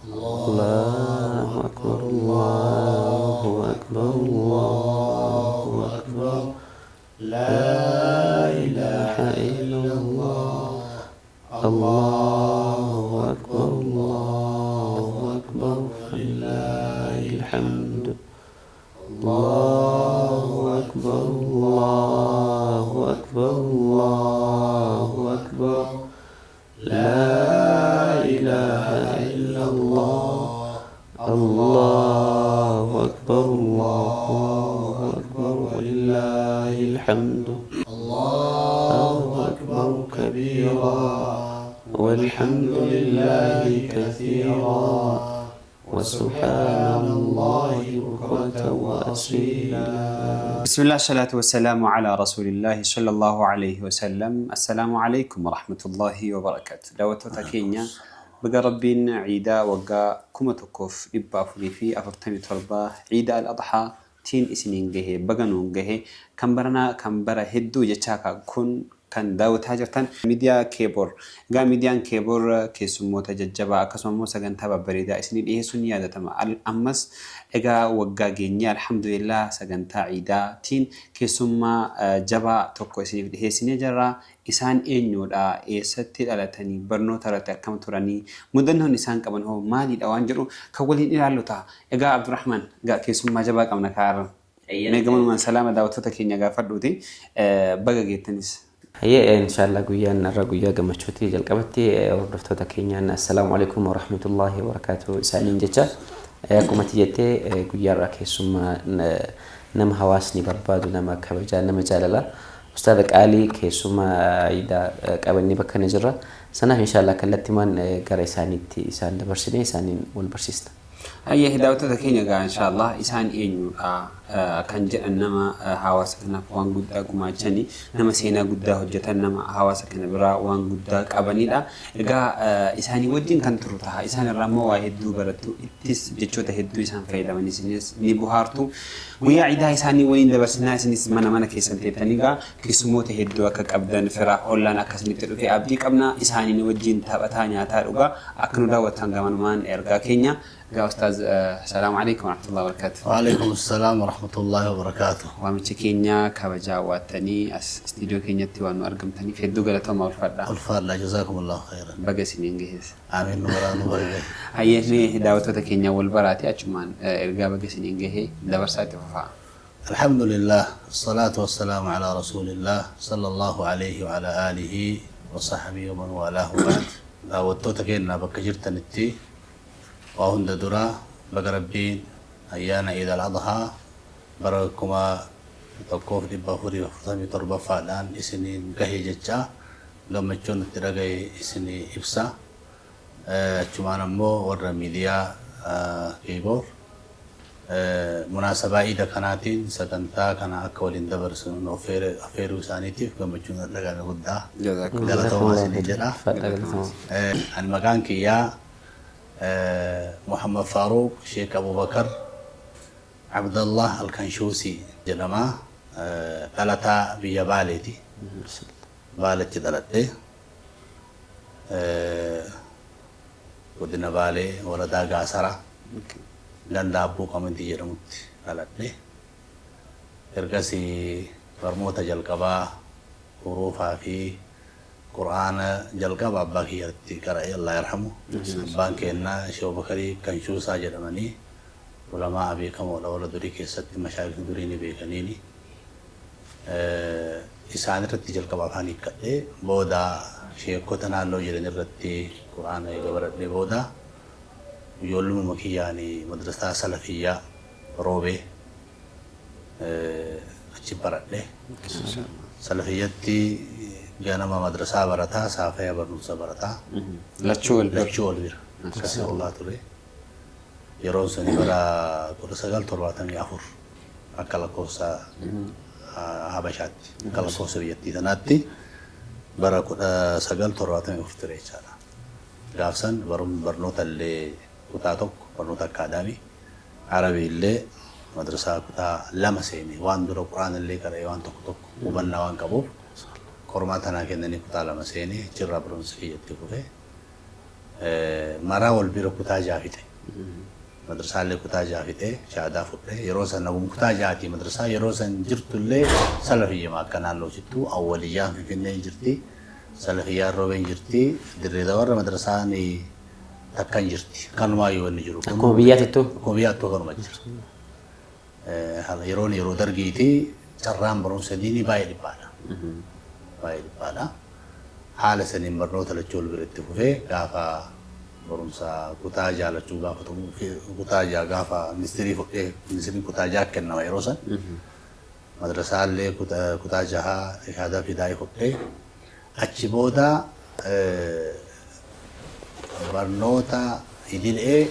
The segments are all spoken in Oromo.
الله أكبر الله أكبر الله أكبر لا إله إلا الله الله أكبر الله أكبر ولله الحمد الله أكبر الله أكبر الله أكبر لا إله إلا الله الله أكبر الله أكبر ولله الحمد الله أكبر كبيرا والحمد لله كثيرا وسبحان الله بكرة وأصيلا. بسم الله الصلاة والسلام على رسول الله صلى الله عليه وسلم. السلام عليكم ورحمة الله وبركاته. Daawwattoota keenya, baga Rabbiin ciidaa waggaa 1447 Ciida Al-Adhaa tiin isiniin gahe, baga nuun gahe. Kan baranaa kan bara hedduu jechaa kun kan daawwataa jirtan miidiyaa Keeboor. Egaa miidiyaan Keeboor keessummoota jajjabaa akkasuma immoo sagantaa babbareedaa isinii dhiyeessuun ni yaadatama. Ammas egaa waggaa geenyee, alhamdulillah, sagantaa ciidaatiin keessummaa jabaa tokko isiniif dhiyeessinee jirra. Isaan eenyudha? Eessatti dhalatanii? Barnoota irratti akkam turanii? Mudannoon isaan qaban hoo maalidha waan jedhu kan waliin ilaallu ta'a. Egaa Abdurrahman, egaa keessummaa jabaa qabna kaarra. Mee gamanumaan salaama daawwattoota keenya gaafadhuuti baga geettanis. Hayyee, inshallah guyyaan irra guyyaa gammachuuti. Jalqabatti hordoftoota keenyaan assalaamu alaikum warahmatullahi wabarakaatu isaaniin jecha. Akkuma ati jettee, guyyaa irraa keessummaa nama hawaasni barbaadu, nama kabajaa, nama jaalalaa, ustaada qaalii, keessummaa iidaa qabannee bakka kana jirra. Sanaaf inshallah kallattimaan gara isaaniitti isaan dabarsine isaaniin wal barsiisna. Hayyee, daawwattoota keenya, egaa inshallah isaan eenyudha kan jedhan, nama hawaasa kanaaf waan guddaa gumaachanii, nama seenaa guddaa hojjetan, nama hawaasa kana biraa waan guddaa qabanidha. Egaa isaanii wajjin kan turu ta'a. Isaan irraa immoo waa hedduu barattu. Ittis jechoota hedduu isaan fayyadaman isinis ni bohaartu. Guyyaa ciidaa isaanii waliin dabarsinaa. Isinis mana mana keessan teettanii egaa keessummoota hedduu akka qabdan, fira ollaan akkasinitti dhufe abdii qabna. Isaanii wajjin taphataa, nyaataa, dhugaa akka nu daawwattan gamanumaan ergaa keenya. Egaa ustaaz, salaamu alaikum warahmatullahi wabarakatuh. وعليكم السلام ورحمة الله وبركاته. Waamicha keenya kabajaa waattanii as istiidiyoo keenyatti waan nu argamtaniif hedduu galatooma, ulfaadha. الفضل، جزاكم الله خيرا. Baga isiniin geesse. آمين، نورا نورا. Hayyee, mee daawwattoota keenya wal baraate achumaan ergaa baga isiniin gahee dabarsaa itti fufaa. الحمد لله، الصلاة والسلام على رسول الله صلى الله عليه وعلى آله وصحبه ومن والاه بعد. Daawwattoota keenya bakka jirtanitti, waa hunda dura baga Rabbiin ayyaana Iid al-Adhaa bara 1447ffaadhaan isiniin gahe jecha gammachuun itti dhagaye isinii ibsa. Achumaan ammoo warra miidiyaa Keeboor munaasabaa iida kanaatiin sagantaa kana akka waliin dabarsinu affeeruu isaaniitiif gammachuun dhagahame guddaa. Galatoomaa isinii jedha. Ani maqaan kiyyaa Muhammad Faaruq Sheek Abubakar Abdallah Alkanshuusi jedhama. Dhalataa biyya Baaleeti. Baaletti dhaladhe. Godina Baalee, waradaa Gaasara, ganda Abbuu Qamadii jedhamutti dhaladhe. Ergasii barnoota jalqabaa huruufaa fi Qur'aana jalqaba abbaa kiyyatti qara'e, Allah yarhamu. Abbaan keenya Sheekh Abubakarii Kanshuusaa jedhamanii ulamaa beekamoodha, warra durii keessatti mashaayikni durii ni beekaniini. Isaan irratti jalqaba afaan hiikkadhe. Booda sheekota naannoo jiran irratti Qur'aana eega baradhee booda ijoollumuma kiyyaani madrasaa Salafiyyaa Roobee achi baradhe. Salafiyyatti ganama madrasaa barataa, saafaya barumsa barataa. Lachuu wal bira. Lachuu wal bira. Akkasii oolaa ture. Yeroon suni bara 1974 akka lakkoofsa Habashaatti, akka lakkoofsa biyyattii sanaatti bara 1974 ture jechaadha. Gaafsan barnoota illee kutaa 1 barnoota akkaadaamii Arabii illee madrasaa kutaa 2 seene. Waan dura Quraana illee qara'ee waan tokko tokko hubannaa waan qabuuf qormaata naa kennanii kutaa 2 seene. Achirraa barumsa kiyyatti fufe. Maraa wal bira kutaa jaha fixe. Madrasaallee kutaa jaha fixee shahaadaa fudhee yeroo san nagum kutaa jahati madrasaa yeroo san jirtullee salafiyyama akka naannoo sittuu awwaliyyaan Finfinneen jirti, salafiyyaan Roobeen jirti, Dirree Dawarra madrasaan takka hin jirti. Kanumaayyuu wanni jiru kun. Akkuma biyyaatittuu? Akkuma biyyaattuu kanuma jira. Yeroon yeroo dargiiti carraan barumsa diinii baay'ee dhiphaadha. Baay'ee dhiphaadha. Haala saniin barnoota lachuu wal bira itti fufee gaafa barumsa kutaa jaha lachuu gaafa kutaa jaha gaafa ministirii fudhee ministiriin kutaa jaha kennama yeroo san. Madrasaallee kutaa jaha shahaadaa fidaa'ii fudhee achi booda barnoota idilee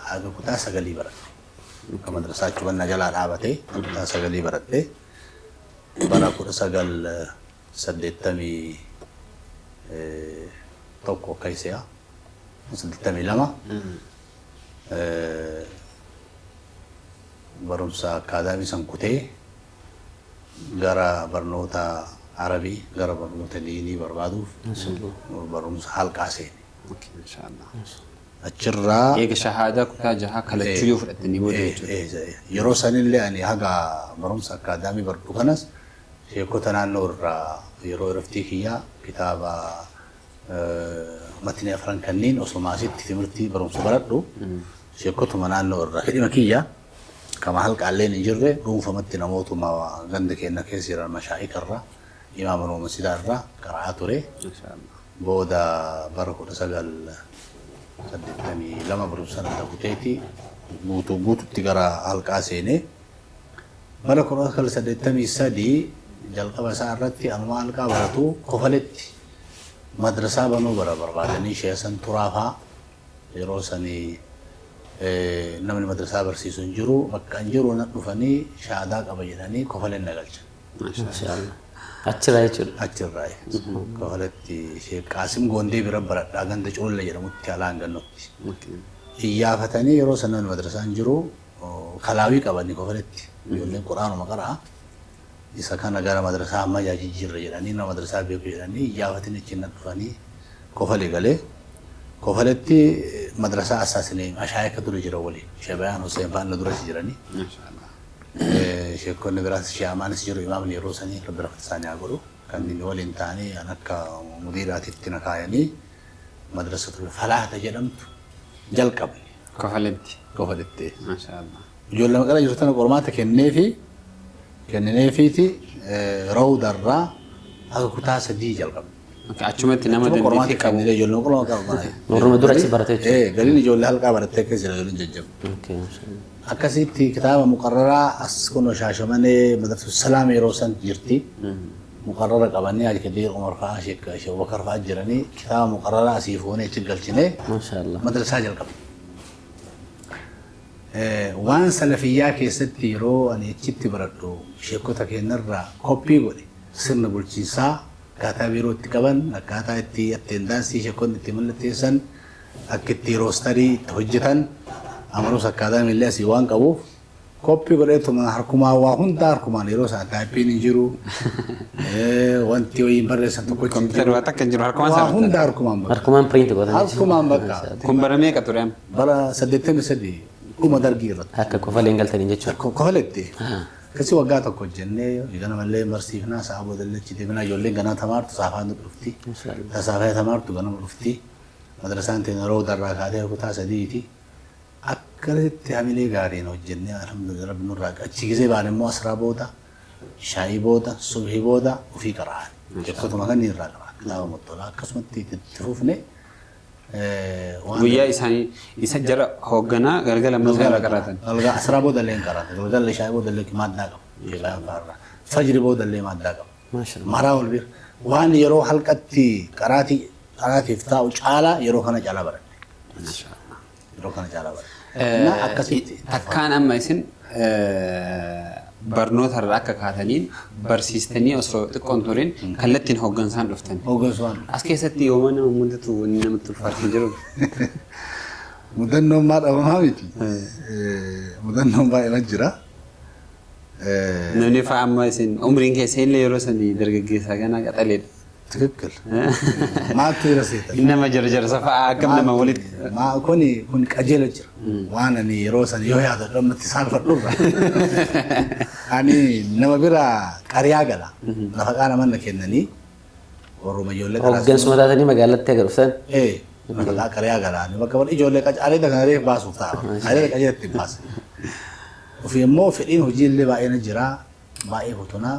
haga kutaa sagalii baradhe. Akka madrasaa achuman na jalaa dhaabate kutaa sagalii baradhe. Bara 1981 akka isea 82 barumsa akkaadaamii san kutee gara barnoota Arabii gara barnoota diinii barbaaduuf barumsa halqaa seene. Mashallah. Achirraa Eega shahaadaa kutaa jahaa kalachuu yoo fudhattanii booda jechuudha. Yeroo sanillee ani haga barumsa akkaadaamii baradhu kanas sheekota naannoo irraa yeroo iraftii kiyyaa kitaaba matni afran kanniin osuma asitti timirtii barumsa baradhu sheekotuma naannoo irraa fedhima kiyya kama halqaalleen hin jirre dhuunfamatti namootuma ganda keenya keessa jiran mashaa'ika irraa imaama masjidaa irraa qara'aa ture. Booda bara 1982 barumsa sana kuteeti guutuu guututti gara halqaa seenee bara 1983 jalqaba isaa irratti anuma halqaa baratu Kofaletti madrasaa banuu bara barbaadanii Sheesan Turaafaa yeroo sanii namni madrasaa barsiisu hin jiru bakka hin jiru na dhufanii shahaadaa qaba jedhanii Kofaleen na galchan. Mashallah. Achirraa jechuudha. Achirraa Kofaletti Sheek Qaasim Gondee bira baradhaa ganda Coolle jedhamutti alaan gannotti. Iyyaafatanii yeroo sana madrasaan jiru kalaawii qabanii Kofaletti ijoolleen quraanuma qara'a. Isa kana gara madrasaa ammayyaa jijjiirra jedhanii nama madrasaa beeku jedhanii iyyaafatanii achiin na dhufanii Kofale galee Kofaletti madrasaa assaasinee mashaayika dura jira waliin Shebayaan Hussein fa'aan na duras jiranii. Sheekonni biraas Shee Amaanis jiru imaamni yeroo sanii Rabbi rahmata isaanii haa godhu kanneen waliin ta'anii an akka mudiiraatitti na kaayanii madrasatul falaata jedhamtu jalqabne. Kofaletti. Kofaletti. Mashallah. Ijoollee maqala jirtu tana qormaata kenneefiiti rawdarraa akka kutaa sadii jalqabne. Achumatti nama Achuma qormaata dandeettii qabu. kennee ijoollee qormaata qabu. Warruma dura achi barate jechuudha. Galiin ijoollee halqaa barattee akka jira ijoolleen jajjabu. Okay, mashallah. Akkasitti kitaaba muqarraraa as kunoo Shaashamanee Madrasatu Salaam yeroo san jirti. Muqarrara qabanii Haji Kadiir Umar fa'aa Sheek Sheek Abubakar fa'aa jiranii kitaaba muqarraraa asii fuunee achi galchinee Mashallah. madrasaa jalqabne. Waan salafiyyaa keessatti yeroo ani achitti baradhu sheekota keenyarraa koppii godhe sirna bulchiinsaa akkaataa biiroo itti qaban akkaataa itti attendaansii sheekonni itti mallatteessan akka itti roostarii itti hojjetan amaruus akkaataa miillee asii waan qabuuf koppii godheetuma harkumaan waa hundaa harkumaan yeroo sana taayippiin hin jiru wanti wayiin barreessan tokko hin Kompiitarri jiru waa takka hin jiru harkumaan waa sarartan. hunda harkumaan bakka Harkumaan print godhan. Harkumaan bakka. Kun bara meeqa ture amma? Bara 83 dhuma dargii irratti. Akka Kofaleen galtanii jechuudha. Kofaletti. Akkasii waggaa tokko hojjennee ganamallee barsiifnaa sa'a boodallee achi deemnaa ijoolleen ganaa tamaartu saafaan dhufti. Tasaafee tamaartu ganama dhufti. Madrasaan teenya rawdarraa kaatee kutaa sadiiti. Akkasitti hamilee gaariin hojjennee alhamdulillah rabbi nurraa achi gisee baane immoo asraa booda shaayii booda subhii booda ofii qara'an. Sheekotuma kan irraa qara kitaaba mottolaa akkasumatti itti fufne. Guyyaa isaanii isa jara hoogganaa galgala immoo isaan irra qaratan. Galgala asraa booda illee hin qaratan. Galgala shaayii booda illee maaddaa qaba. Fajri booda illee maaddaa qaba. Maraa wal bira. Waan yeroo halqatti qaraatii qaraatiif taa'u caalaa yeroo kana caalaa baradhe. Yeroo kana caalaa baradhe. Na akkasitti. Takkaan amma isin barnoota irraa akka kaataniin barsiistanii osoo xiqqoon turin kallattiin hooggansaan dhuftan. Hooggansaan. As keessatti yooma nama mudatu wanni namatti ulfaatu hin jiru. Mudannoon maa dhabamaa miti. Mudannoon baay'ee jira. Namni fa'a amma isin umriin keessa illee yeroo sanii dargaggeessaa ganaa qaxaleedha. Tikikkil. Maaltu jira seeta? Nama jarjarsa fa'aa akkam nama walitti. Maa kuni kun qajeela jira. Waan ani yeroo san yoo yaadadhu ammatti saalfadhurra. Ani nama bira qariyaa gala. Nafaqaa nama na kennanii warruma ijoollee karaa Hooggansuma taatanii magaalatti aga dhuftan. Ee, nafaqaa qariyaa gala. Ani bakka warra ijoollee areeda kana reef baasuuf ta'a. Areeda qajeelatti hin baasa. Ofii immoo fedhiin hojii illee baay'ee na jira. Baay'ee fotonaa.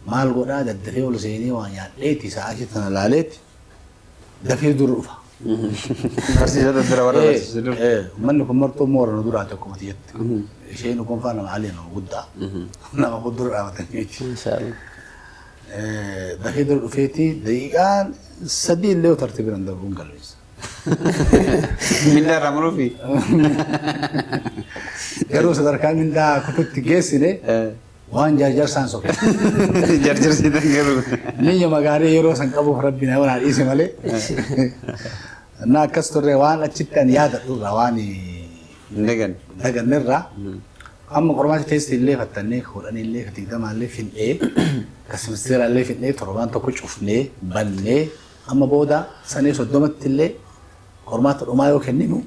Maal godhaa daddafee ol seenee waa nyaadheeti sa'aatii tana laaleeti dafee dura dhufa. Barsiisota dura warra barsiisu dura. Uummanni kun martuu immoo warra nu duraati akkuma tiyyatti. Isheen kun faa nama alii nama guddaa. Nama fuuldura dhaabatanii miti. Inshaallah. Dafee dura dhufeeti daqiiqaan 3 illee yoo tarte biran darbuun galmeessa. Mindaa irraa muruufi. Garuu sadarkaa mindaa kututti geessine waan jarjarsaan soke. Jarjarsiitan garuu. Niyya magaarii yeroo san qabuuf rabbi na waan dhiise malee. Na akkas turre waan achitti ani yaadadhu irraa waan Hin daganne. daganne irraa amma qormaata teessi illee fattannee 10 illee 20 illee fin'ee ka simisteera illee fin'ee torbaan tokko cufnee bannee amma booda sanee 30tti illee qormaata dhumaa yoo kenninu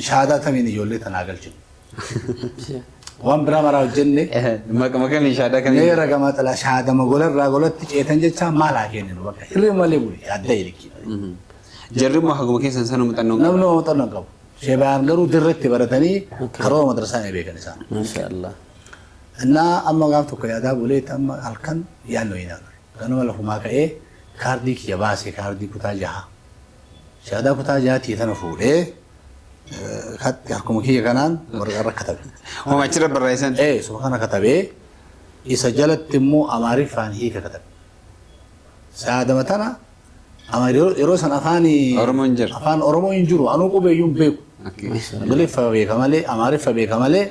shahaadaa tamiin ijoollee tanaa galchinu. Waan biraa maraa hojjenne. Maqama kamii shahaadaa kamii? Mee ragama xalaa shahaadama golarraa golatti ceetan jecha maal haa kenninu bakka hirree malee buli adda hirikii. Jarri immoo haguma keessan sanuu muuxannoo hin Namni muuxannoo hin qabu. Sheebayaan garuu dirretti baratanii karoora madrasaa ni beekan isaan. Maashaallah. Innaa amma gaaf tokko yaadaa buleetti amma halkan yaadno hin agarre. Ganama lafumaa ka'ee kaardii kiyya baase kaardii kutaa jaha. Shahaadaa kutaa jahatii tana fuudhee katti harkuma kiyya kanaan waraqaa irra katabe. Homa achirra barreessan. Ee suma kana katabee isa jalatti immoo Amaariffaan hiika katabe. Shahaadama tana yeroo san afaan Oromoo hin jiru. Afaan Oromoo hin jiru. Anuu qubee iyyuu hin beeku. Ingiliffa beeka malee Amaariffa beeka malee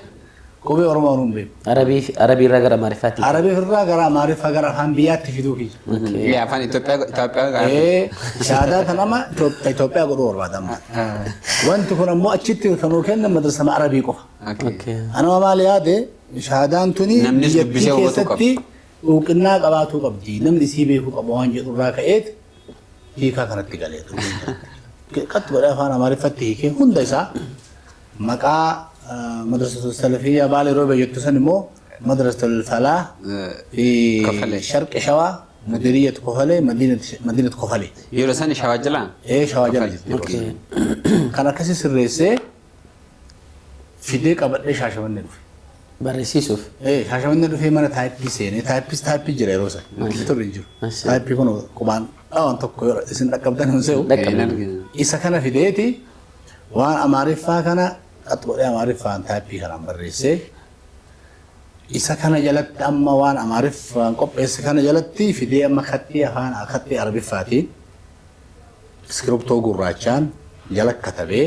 qubee Oromoo anuu hin beeku. Arabii Arabii irraa gara Amaariffaatti. Arabii irraa gara Amaariffa gara afaan biyyaatti fiduu kiyya. Yaa afaan Itoophiyaa Itoophiyaa. Ee shahaadaa tan amma Itoophiyaa godhuu barbaada amma. Wanti kun ammoo achitti kan nuu kennan madrasama Arabii qofa. Anama maal yaade shahaadaan tuni Namnis biyyattii dubbisee hubachuu qaba. keessatti dhuuqinnaa qabaatuu qabdi. Namni isii beekuu qaba waan jedhu irraa ka'eet hiikaa kanatti galee qaxxi godhee afaan Amaariffatti hiikee hunda isaa maqaa madrasatul salafiyyaa Baalee Roobee jettu san immoo madrasatul Falaah fi Kofalee. Sharqi Shawaa Mudiriyat Kofalee Madinat Kofalee. Yeroo san Shawaa jalaa? Ee Shawaa jala jirti yeroo san. Kan akkasii sirreessee fidee qabadhee Shaashamannee dhufe. Barreessiisuuf. Ee Shaashamannee dhufee mana taayippii seenee taayippis taayippii jira yeroo san. Turre hin jiru. Taayippii kun qubaan dhawaan tokko yoo isin dhaqqabdan hin se'u. Dhaqqabna. Isa kana fideeti waan Amaariffaa kana qax godhee Amaariffaan taayippii kanaan barreessee isa kana jalatti amma waan Amaariffaan qopheesse kana jalatti fidee amma kaxxii afaan kaxxii Arabiffaatiin iskiriptoo gurraachaan jala katabee.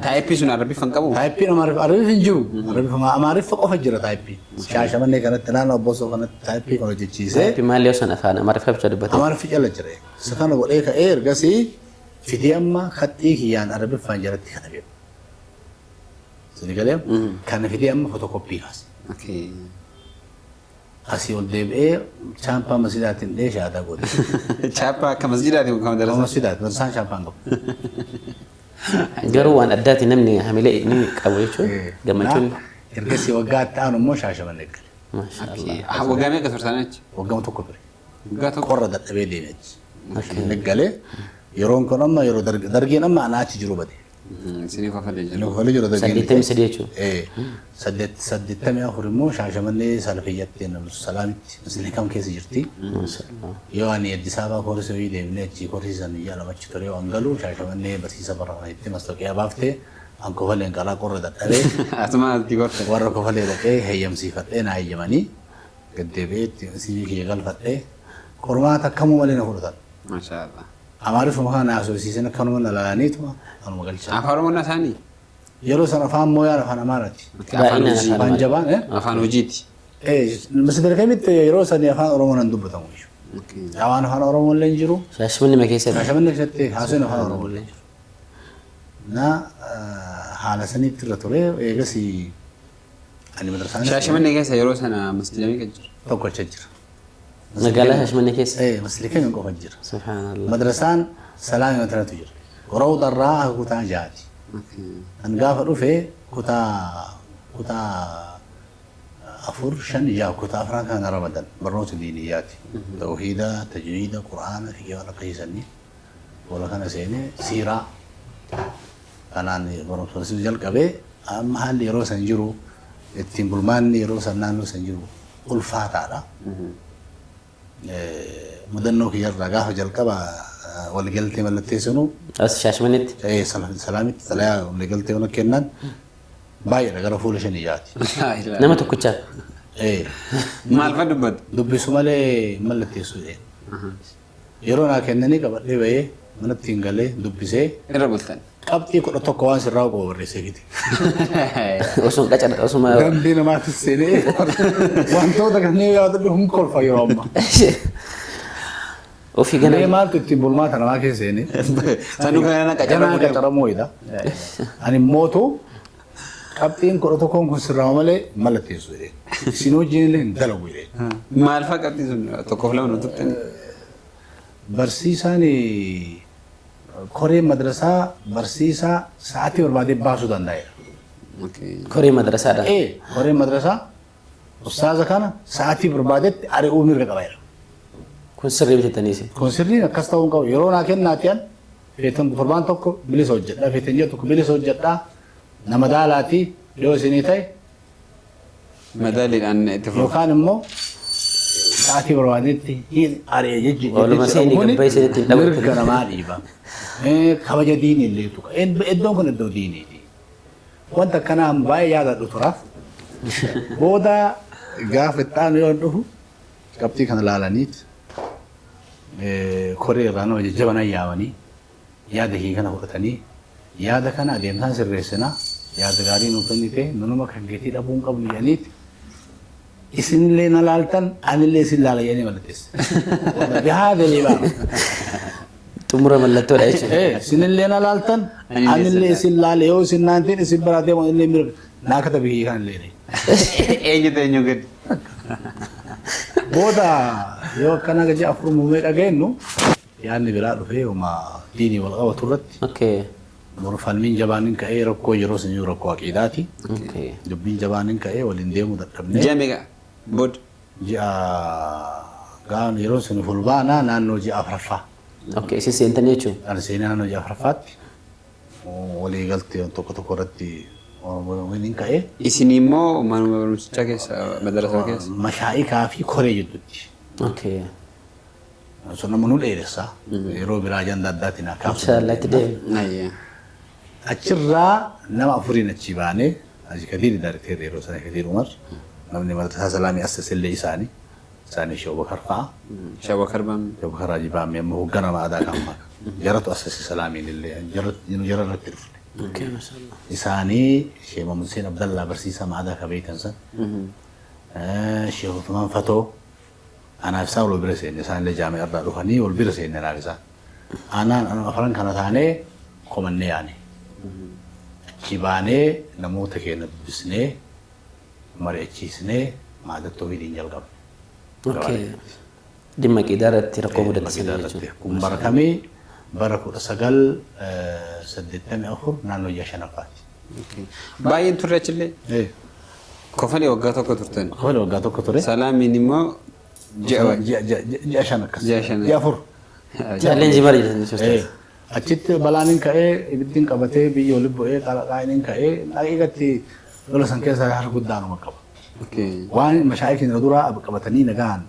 Taayippii sun Arabiffan qabu? Taayippiin Arabiffa hin jiru. Arabiffa Amaariffa qofa jira taayippiin. Shaashamannee kanatti naannoo Abboosoo kanatti taayippii kan hojjechiisee. Taayippii maal yoo san afaan Amaariffa bicha dubbate. Amaariffi cala jira. Isa kana godhee ka'ee ergasii fidee amma kaxxii kiyyaan Arabiffaan jalatti katabee. Sini galee kana fidee amma fotokoppii kaase. Asii ol deebi'ee chaappaa masjidaatiin dhee shahaadaa godhe. Chaappaa akka masjidaati kan madrasaa? Masjidaati madrasaan chaappaa hin qabu. Garuu waan addaati namni hamilee inni qabu jechuun gammachuun. Ergasii waggaa itti aanu immoo Shaashamannee gale. Maashaallah. Waggaa meeqa turtan achi? Waggama tokko ture. Waggaa tokko. Qorra dadhabee deeme achi. Shaashamannee gale. Yeroon kun amma yeroo dargiin amma anaa achi jiru bade. Isinii kofalee jiru. Inni kofalee jiru dargiin. 83 jechuun. 84 immoo Shaashamannee Salfiyyatti Salaamitti Musliim kam keessa jirti. Maashaallah. Yoo ani Addis Ababa koorsii wayii deemnee achii koorsii san guyyaa lama achi ture waan galu Shaashamannee barsiisa barreeffamatti mastaqiyaa baaftee an kofaleen qalaa qorra dadhabee. Asuma asitti gorte. Warra kofalee dhaqee heeyyamsiifadhee naa heeyyamanii gad deebi'ee itti CV kiyya galfadhee qormaata akkamuu malee na fudhatan. Maashaallah. Amaariffuma kana na haasofsiisan akkanuma na laalaniituma anuma galchan. Afaan Oromoo na isaanii? Yeroo san afaan mooyaan afaan Amaaraati. Afaan Baay'inaan hojii. afaan Afaan jabaan. Afaan hojiiti. Masjidal kamitti yeroo sani afaan Oromoo nan dubbatamu iyyuu. Afaan afaan Oromoo illee hin jiru. Shaashamannee keessatti. Shaashamannee keessatti haasawni afaan Oromoo illee hin jiru. Na haala saniitti irra ture eegas ani madrasaan Shaashamannee keessa yeroo sana masjida meeqa jira? Tokkocha jira. Magaalaa Shaashamannee keessa? Ee, masjida keenya qofa jira. Subhaanallah. Madrasaan Salaamii tanatu jira. Rawdarraa haga kutaa jahaati. An gaafa dhufe kutaa 4, 5, 6 kutaa afran kana ramadan barnoota diiniyyaati. Tawhiida, tajwiida, Qur'aana, fiqhii waan akkasii wala kana seenee siiraa kanaan barumsa barsiisuu jalqabee. Amma haalli yeroo san jiru, ittiin bulmaanni yeroo san naannoo san jiru ulfaataadha. Mudannoo kiyyarraa gaafa jalqaba waliigaltee mallatteessinu As Shaashamanneetti? Salaamitti xalayaa waliigaltee waan kennan baay'eedha, gara fuula shanii jaati. Nama tokkichaaf? Maal fa dubbatu? Dubbisu malee mallatteessu jedheen. Yeroo naa kennanii qabadhee bahee manatti hin galee dubbisee Irra bultan. Qabxii 11 waan sirraa qabu barreessee fide. Osoo qacara osuma. Dambii namaatis seenee wantoota kanneen yaadadhu hin kolfa yeroo ammaa. Ofii gana. Mee maaltu ittiin bulmaata namaa keessa seenee? Sanuu kana Ganaa qacaramuu qacaramuudha. Ani mootu qabxiin 11n kun sirraa malee mallatteessu jedhee. Isin wajjin illee hin dalagu jedhee. Maal fa qabxii sun tokkoof lama nu tuqxanii? Barsiisaan koreen madrasaa barsiisaa sa'aatii barbaadee baasuu danda'eera. Koree madrasaadha. Ee, koreen madrasaa ustaaza kana sa'aatii barbaadetti ari'uu mirga qabeera. Kun sirrii bitattaniisi. Kun sirriin akkas ta'uu hin qabu. Yeroo naa kennaati an feetan torbaan tokko bilisa hojjedha, feetan ji'a tokko bilisa hojjedha. Nama daalaati yoo isinii ta'e Madaaliidhaan itti fufu. Yookaan immoo sa'aatii barbaadetti hin ari'e jechuudha. Walumaa seenii gabba isinitti hin dhabu. Mirga namaa dhiiba. Kabaja diinii illee tuqa. Iddoon kun iddoo diiniiti. Wanta akkanaa baay'ee yaadadhu tura. Booda gaafa itti aanu yoo dhufu qabxii kana laalaniit koree irraa nama jajjabanan yaamanii yaada kee kana fudhatanii yaada kana adeemsaan sirreessina, yaada gaarii nuu kennite, nunuma kan keetii dhabuu hin qabnu jedhaniit isinillee na laaltan anillee isin laala jedhanii mallatteesse. Bihaadha liibaa. Xumura mallattoodha jechuudha. Isinillee na laaltan anillee isin laale, yoo isin naan ta'in isin biraa deemu anillee mirga naa katabi kiyya kanallee. Eenyutu eenyu gadi? Booda yoo akkana gaji afur muumee dhageenyu yaadni biraa dhufee uma diinii wal qabatu irratti falmiin jabaan hin ka'ee, rakkoo yeroo sun jiru rakkoo aqiidaati. Dubbiin jabaan hin ka'ee, waliin deemuu dadhabnee. Ji'a meeqa booda? Ji'a gaan yeroo sun fulbaanaa naannoo ji'a afuraffaa. Okay. Isin seentanii jechuun. Ani seenee naannoo ji'a afuraffaatti walii galtee tokko tokko irratti waliin ka'ee. Isin immoo manuma barumsichaa keessa, madrasaa keessa? Mashaa'ikaa fi koree jidduutti. Sun nama nu dheeressa. Yeroo biraa ajandaa addaatiin haa kaasuu Inshaallah itti dandeenya. deemna. Ayya. Achirraa nama afuriin achii baanee Haji Kadiir daarikteerri yeroo sana Kadiir Umar namni madrasaa Salaamii assase illee isaanii Sheekh Abubakar fa'a. Sheekh Abubakar Baamee. Sheekh Abubakar Haji Baamee amma hoogganaa aadaa kan maka. Jaratu assase Salaamiin illee jara irratti dhufne. Okay, mashallah. Isaanii Sheekh Muhammad Hussein Abdallaa barsiisaa maadaa ka beekan san. Sheekh Uthman Fatoo anaaf isaan wal bira seenne, isaan illee jaami'a irraa dhufanii wal bira seenne anaaf isaan. Anaan anuma afran kana taanee komannee yaane. Achi baanee namoota keenya dubbisnee mari'achiisnee maadat tawhiidiin jalqabne. Okay. Dhimma aqiidaa irratti rakkoo mudate sana jechuudha. Kun bara kamii? Bara 1984 naannoo ji'a shanaffaati. Baay'een turre achillee. Kofalee waggaa tokko turtan. Kofalee waggaa tokko ture. Salaamiin immoo ji'a wayi. Ji'a 5 akkas. Ji'a 5. Ji'a 4. Challenge maal jedhan jechuudha. Achitti balaan hin ka'ee, ibiddiin qabatee, biyya walitti bu'ee, qalaqaan hin ka'ee, haqiiqatti lola san keessa harka guddaanuma qaba. Waan mashaayikiin duraa qabatanii nagaan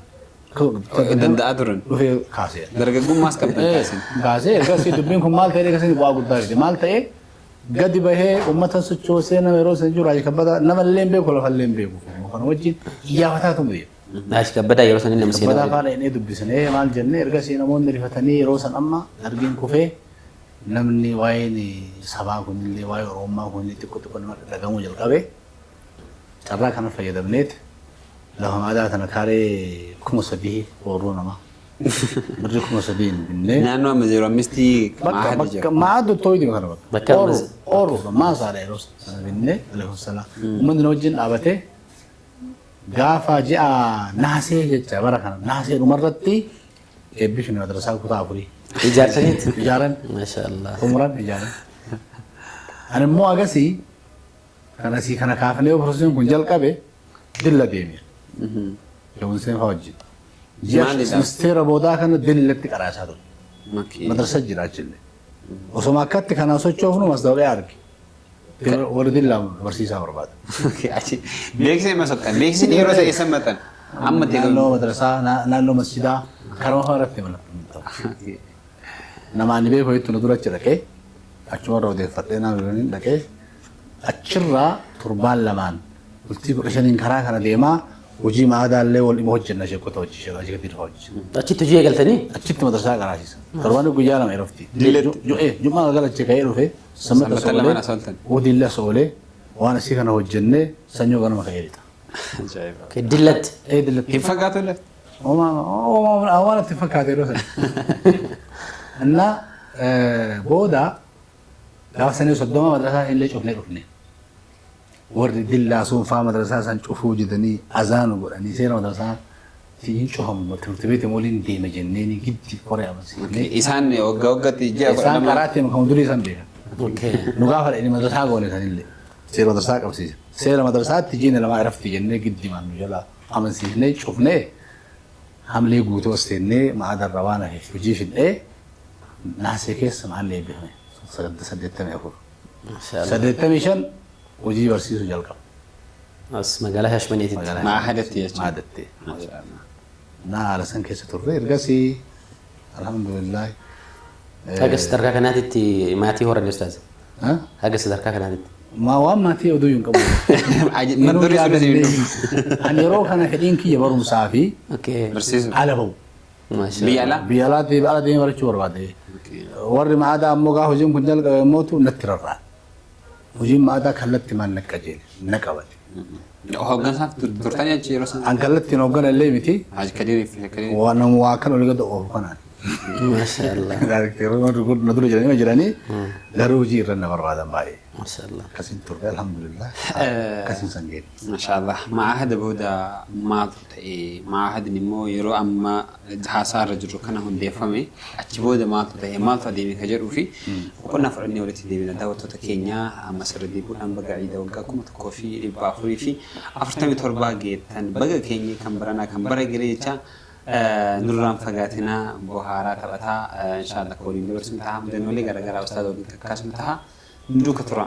Danda'aa turan. Dhufee kaasee. Dargaggummaas qabdan kaasin. Kaasee ergasii dubbiin kun maal ta'e, ergasii bu'aa guddaa fide. Maal ta'e, gadi bahee uummata sochoosee nama yeroo san jiru Haji Kabbadaa nama illee hin beeku, lafa illee hin beeku. Kana wajjin iyyaafataa tumre. Haji Kabbadaa yeroo sanii nama Kabbadaa seenaa. faana inni dubbisnee maal jennee, ergasii namoonni rifatanii yeroo san amma dargiin kufee namni waa'een sabaa kunillee waa'ee Oromummaa kunillee xiqqoo xiqqoo nama dhagahamuu jalqabe. Carraa kana fayyadamneet lafa maadaa tana kaaree 3000 oorruu namaa birri 3000n binnee. Naannoo amma zeeroo ammistii Bakka maahadi bakka jira. maaddu tooydi kana bakka. Bakka Oorru amma oorru maasaadha yeroo sana binnee, alaikum salaam. Uummanni na wajjin dhaabatee Gaafa ji'a naasee jecha bara kana naasee dhumarratti eebbifne madrasaa kutaa afurii. Ijaartaniiti? Ijaaran. Maashaallah. Xumuran ijaaran. Ani immoo agasii kan asii kana kaafnee opereeshiniin kun jalqabe dilla deeme. Jawunseen fa'aa wajjin. Ji'a Maalidha? ministeera boodaa kana dillatti qaraasaa ture. Okay. Madrasa jira achillee. Osoma akkatti kanaan sochoofnu masdawqee arge. Warri dillaa barsiisaa barbaada. Okay, achi beeksisa hima soqqan. Beeksisni yeroo isa eessa maxxan? Amma ta'e Naannoo madrasaa, naannoo masjidaa, karama fa'aa irratti mallattoo. Namaan beeku jettu na dura achi dhaqee achumarra odeeffadhee nama biraniin dhaqee achirraa torbaan lamaan bultii 15n karaa kana deemaa hojii maadaallee wal dhima hojjenna sheekota hojii sheekota gadi dhufa hojii. Achitti hojii eegaltanii? Achitti madrasaa qaraasisa. Torbaan guyyaa lama yerofti. Dilletti. Jum'aa galgala achi ka'ee dhufe sanbata Sanbata lamaan soolee as ooltan. odille soolee waan asii kana hojjennee sanyoo ganama ka'ee lixa. Ajaa'iba. Okay, Dillatti. Ee dillatti. Hin fagaatu lafti. Waan itti fakkaate yeroo sana. Innaa booda gaafa sanii 30 madrasaa illee cufnee dhufne. Warri dillaa sun faa madrasaa san cufuu jedhanii azaanu godhanii seera madrasaa hin cufamu timirti beetii waliin deema jenneeni giddi qoree amansiifnee. Isaan waggaa waggaatti ji'a kudha Isaan lama. karaatti kan durii san beekan. Okay. Nu gaafa dhaqne madrasaa goone sanillee seera madrasaa qabsiise. Seera madrasaatti jiina lamaa irratti jennee giddi maan nu jala amansiifnee cufnee hamlee guutuu as seennee ma'aadarra waan hafe hojii fidhee naasee keessa ma'aan eebbifame 84. Maashaallah. 85 hojii barsiisuu jalqaba. As magaalaa Shaashimaneetitti. Maahadatti jechuudha. Maadatte. Naa haala san keessa turre ergasii alhamdulillah. Haga sadarkaa kanaatitti maatii horan ustaaz. Haga sadarkaa kanaatitti. Ma waan maatii oduu hin qabu. Maddurii sunis hin dhufu. Ani yeroo kana fedhiin kiyya barumsaa fi Okay. Barsiisuu. ala ba'u. Maashaallah. Biyya alaa? Biyya alaatti ala deemee barachuu barbaade. Warri maadaa ammoo gaafa hojiin kun jalqabe mootu natti rarra'a. Hojiin maadaa kallattii maan na qajeele na qabate. Hooggansaaf turtanii achi yeroo sana? An kallattiin hooggana illee miti. Haji Kadirii fi Kadirii. Waan nama waa kan olii gad oofu kanaan. Maashaallah. Daarekteeronni na dura jiranii jiranii garuu hojii irra na barbaadan baay'ee. Maashaallah. Akkasiin turre alhamdulillah. Akkasiin san geenne. Maashaallah. Maahada booda maaltu ta'e? Maahadni immoo yeroo amma haasaa irra jirru kana hundeeffame achi booda maaltu ta'e? Maaltu adeeme ka jedhuu fi boqonnaa fudhannee walitti deebina daawwattoota keenya amma sirra deebi'uudhaan baga ciida waggaa 1447 geettan baga keenya kan baranaa kan bara geree jecha nurraan fagaatinaa bohaaraa taphataa inshaallah ka waliin dabarsinu ta'a mudannoolee garaagaraa ustaaza waliin kakkaasnu ta'a nu duuka tura.